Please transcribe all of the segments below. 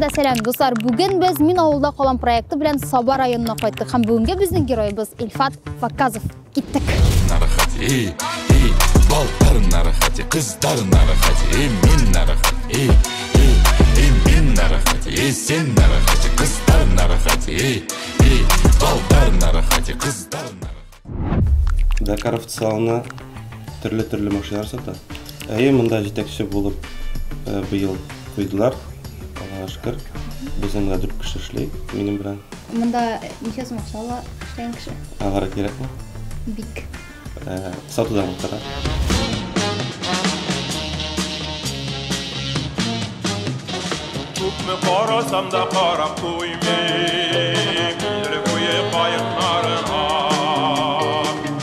Барыгызга да сәлам, дуслар. Бүген без Мин авылда калам проекты белән Саба районына кайттык һәм бүгенге безнең героебыз Илфат Факазов. Киттек. На рахате, эй, эй, балдар на рахате, кыздар на рахате, эй, мин на рахате, эй, эй, эй, мин на рахате, эй, сен на рахате, кыздар на рахате, эй, эй, балдар на рахате, кыздар на рахате. Дакар официалына төрле-төрле машиналар сата. Әйе, монда җитәкче булып быел куйдылар. Аллага шөкер. Безнең монда дүрт кеше эшли минем белән. Монда ничә сум акча ала эшләгән кеше? Алары кирәкме? Бик. Сатудан утыра. Күпме карасам да карап туймыйм, Идел буе каекларына.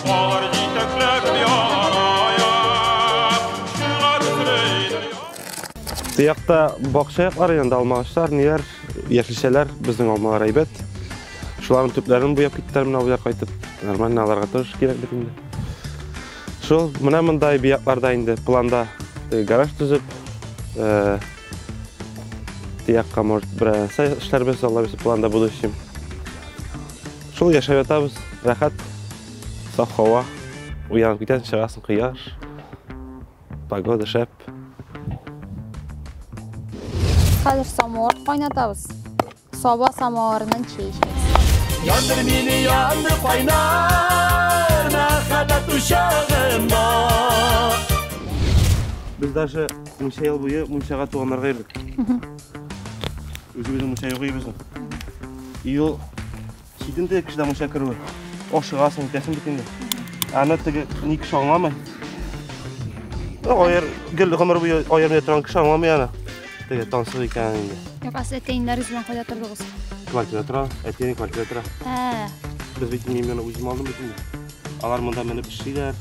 Алар җитәкләп яланаяк, шуңа төсле Идел Тиякта бакча яклары янында алмагачлар, ниләр, яшелчәләр, безнең алмалар әйбәт. Шуларның төпләрен буяп киттеләр, менә буяп кайтып. Нормально, аларга тоже кирәк бит инде. Шул, менә монда биякларда инде планда гараж төзеп, тиякка, может, берәр нәрсә эшләрбез, Алла бирсә, планда будущем. Шул яшәп ятабыз, рәхәт, саф һава, уянып китәсең, чыгасың, кояш, погода шәп. Хәзер самавыр кайнатабыз. Саба самавырыннан чәй эчәбез. Яндыр мине, яндыр кайнар мәхәббәт учагында. Без даже ничә ел буе мунчага туганнарга йөрдек. Үзебезнең мунча юк иде безнең. И ул читен теге кешедә мунча керүе. Ашыгасың, итәсең бит инде. Аны теге ни кеше аңламый. Аер, гел гомер буе аермый торган кеше аңламый аны. Теге тансык икән инде. Юк, ә сез әтәйнәрегез белән кайда тордыгыз? Квартирада тора, әтием квартирада тора. Ә. Без бит мин моны үзем алдым бит инде. Алар монда менеп эшлиләр.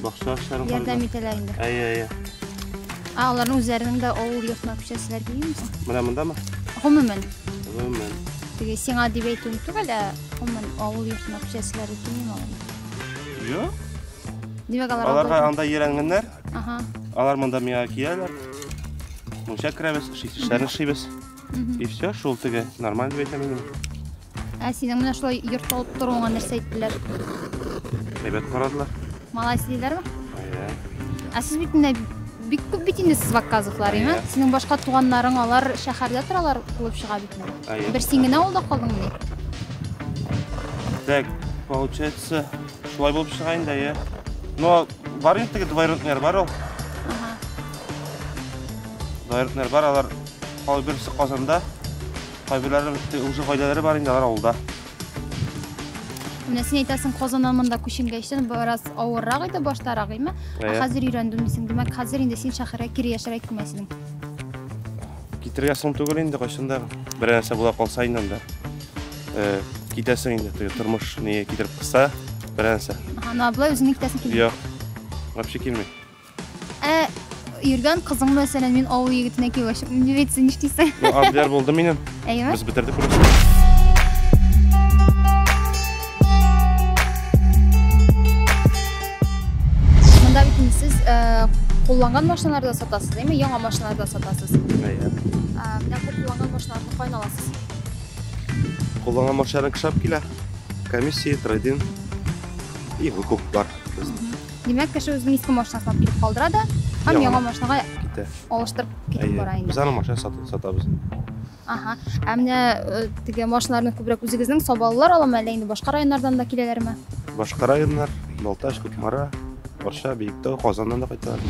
Бакча эшләрен Ярдәм карыйлар. итәләр инде. Әйе, әйе. Ә аларның үзләренең дә авыл йортына күчәселәр килмиме соң? Менә мондамы? Гомумән. Гомумән. Теге сиңа дип әйтүем түгел, ә гомумән авыл йортына күчәселәре килмиме аларның? Юк. Димәк, алар Аларга авыл- анда өйрәнгәннәр. Ага. Алар монда миңа киләләр. Мунча керәбез, эшләрен эшлибез. И все, шул теге нормаль дип әйтәм инде. Ә синең менә шулай йорт алып торуыңа нәрсә әйттеләр? Әйбәт карадылар. Малайсы диләрме? Әйе. Ә сез бит менә бик күп бит инде сез Вакказовлар, әйме? Әйе. Синең башка туганнарың алар шәһәрдә торалар булып чыга бит инде. Әйе. Бер син генә авылда калдыңмыни? Так, получается, шулай булып чыга инде, әйе. Но бар инде теге двоюродныйлар бар ул. Ага. Двоюродныйлар бар, алар кайберсе Казанда, кайберләре уже гаиләләре бар инде, алар авылда. Менә син әйтәсең, Казаннан монда күченгәчтән бераз авыррак иде баштарак, әйме? Ә Әйе. хәзер өйрәндем дисең. Димәк, хәзер инде син шәһәргә кире яшәргә килмәс идең. Китергә соң түгел инде, кайчан да берәр нәрсә була калса инде анда. Китәсең инде, теге тормыш ни китереп кыса, берәр нәрсә. Ага, ну, болай үзеңне китәсең килми. Юк, вообще килми. Ә йөргән кызың, мәсәлән, мин авыл егетенә кияүгә чыктым дип әйтсә, нишлисең? Ну, андыйлар булды минем. Әйеме? Без бетердек просто. Монда бит инде сез кулланган машиналарда сатасыз, әйме? Яңа машиналарда сатасыз. Әйе. Менә бу кулланган машиналарны каян аласыз? Кулланган машиналарны кеше алып килә. Комиссия, трейдинг и выкуп бар безнең. Димәк, кеше үзенең иске машинасын алып килеп калдыра да һәм Яңа. яңа машинага Китә. алыштырып китеп Әйе. бара инде. Без аны машина сатабыз. Ага. Ә менә теге машиналарны күбрәк үзегезнең сабалылар аламы, әллә инде башка районнардан да киләләрме? Башка районнар, Балтач, Кукмара, Арча, Биектау, Казаннан да кайталар.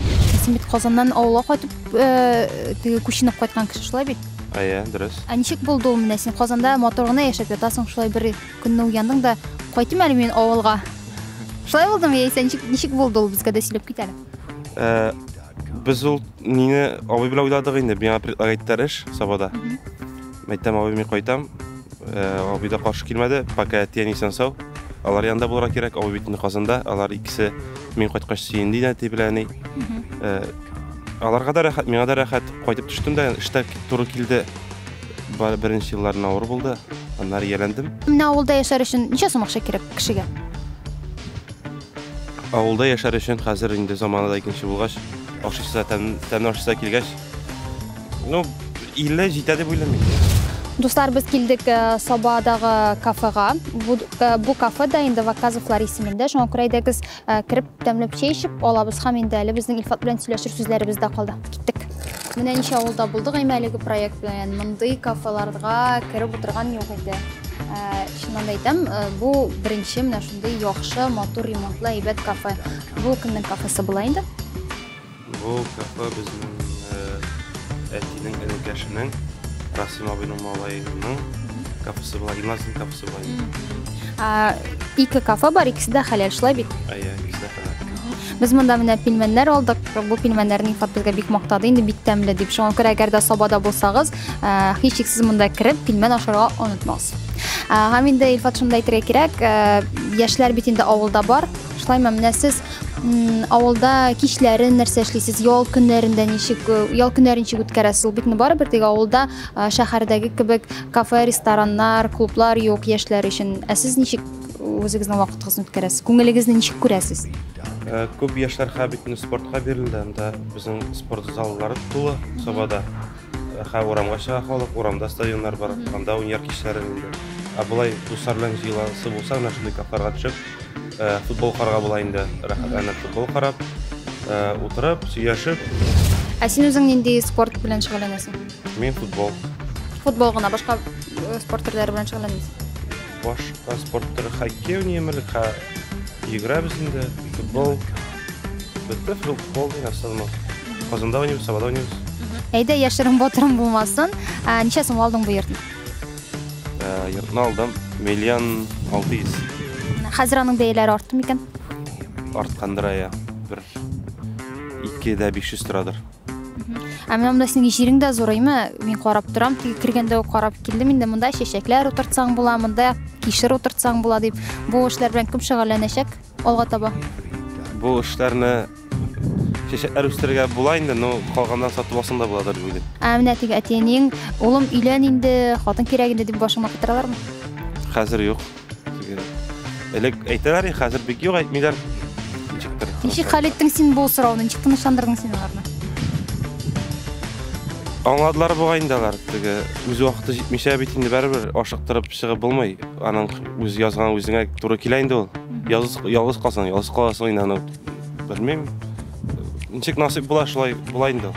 Син бит Казаннан авылга кайтып, теге күченеп кайткан кеше шулай бит? Әйе, дөрес. Ә ничек булды ул менә син Казанда матур гына яшәп ятасың, шулай бер көнне уяндың да кайтыйм әле мин авылга. Шулай булдымы яисә ничек булды ул, безгә дә сөйләп кит әле. Без ул мине абый белән уйладык инде, миңа предлагать иттеләр эш Сабада. Әйтәм, абый, мин кайтам. Абый да каршы килмәде, пока әти-әни исән сау. Алар янында булырга кирәк, абый бит инде Казанда, алар икесе мин кайткач сөенде инде әти белән әни. Аларга да рәхәт, миңа да рәхәт. Кайтып төштем дә, эштә туры килде. Бар беренче елларына авыр булды, аннары ияләндем. Менә авылда яшәр өчен ничә сум акча кирәк кешегә? Авылда яшәр өчен хәзер инде заманы да икенче булгач, ашыйсы да тәмле ашыйсы да килгәч, ну, 50 җитә дип уйлыйм мин. Дуслар, без килдек Сабадагы кафега. Бу кафе да инде Ваказовлар исемендә. Шуңа күрә әйдәгез кереп тәмләп чәй эчеп алабыз һәм инде әле безнең Илфат белән сөйләшер сүзләребез дә калды. Киттек. Менә ничә авылда булдык әмма әлеге проект белән. Мондый кафеларга кереп утырган юк иде. Чыннан да әйтәм, бу беренче менә шундый яхшы, матур ремонтлы әйбәт кафе. Бу кемнең кафесы була инде? Бу кафе безнең әтинең энекәшенең, Расим абыйның малаеның кафесы була, гимназиянең кафесы була инде. Ике кафе бар, икесе дә хәләл, шулай бит? Әйе, икесе дә хәләл. Без монда менә пилмәннәр алдык. Бу пилмәннәрне Илфат безгә бик мактады, инде бик тәмле дип. Шуңа күрә әгәр дә Сабада булсагыз, һичшиксез монда кереп пилмән ашарга онытмагыз. Һәм инде Илфат шуны да әйтергә кирәк, яшьләр бит инде авылда бар. Шулаймы, менә сез авылда кичләрен нәрсә эшлисез, ял көннәрендә ничек, ял көннәрен ничек үткәрәсез? Ул бит инде барыбер теге авылда шәһәрдәге кебек кафе, рестораннар, клублар юк яшьләр өчен. Ә сез ничек үзегезнең вакытыгызны үткәрәсез? Күңелегезне ничек күрәсез? Күп яшьләр хәзер бит инде спортка бирелде. Анда безнең спорт заллары тулы Сабада. Хә урамга чыга халык, урамда стадионнар бар, анда уйнар кичләрен инде. Ә болай дуслар белән җыеласы булса, менә шундый кафеларга төшеп, футбол карарга була инде. Рәхәтләнеп футбол карап, утырып, сөйләшеп. Ә син үзең нинди спорт белән шөгыльләнәсең? Мин футбол. Футбол гына, башка спорт төрләре белән шөгыльләнмисең? Башка спорт төре хоккей уйныйм элек, хә йөгерәбез инде, футбол. Бетте футбол дигән основном. Казанда уйныйбыз, Сабада уйныйбыз. Әйдә, яшерен батырын булмасын. Ничә сум алдың бу йортны? Йортны алдым 1 600 000. Хәзер аның бәяләре артты микән? Арткандыр, әйе. Бер 2,500 торадыр. Ә менә монда синең җирең дә зур, әйме? Мин карап торам, теге кергәндә үк карап килдем инде. Монда чәчәкләр утыртсаң була, монда кишер утыртсаң була дип. Бу эшләр белән кем шөгыльләнәчәк алга таба? Бу эшләрне чәчәкләр үстерергә була инде, но калганнан сатып алсаң да буладыр дип уйлыйм. Ә менә теге әти-әниең, улым өйлән инде, хатын кирәк инде дип башыңа катыралармы? Хәзер юк. Теге элек әйтәләр, хәзер бик юк әйтмиләр. Ничектер. Ничек хәл иттең син бу сорауны? Ничек тынычландырдың син аларны? Аңладылар бугай инде алар. Теге үз вакыты җитмичә бит инде барыбер ашыктырып чыгып булмый. Аның үз язган үзеңә туры килә инде ул. Ялгыз, ялгыз калсаң, ялгыз каласың инде аны. Белмим. Ничек насыйп була, шулай була инде ул.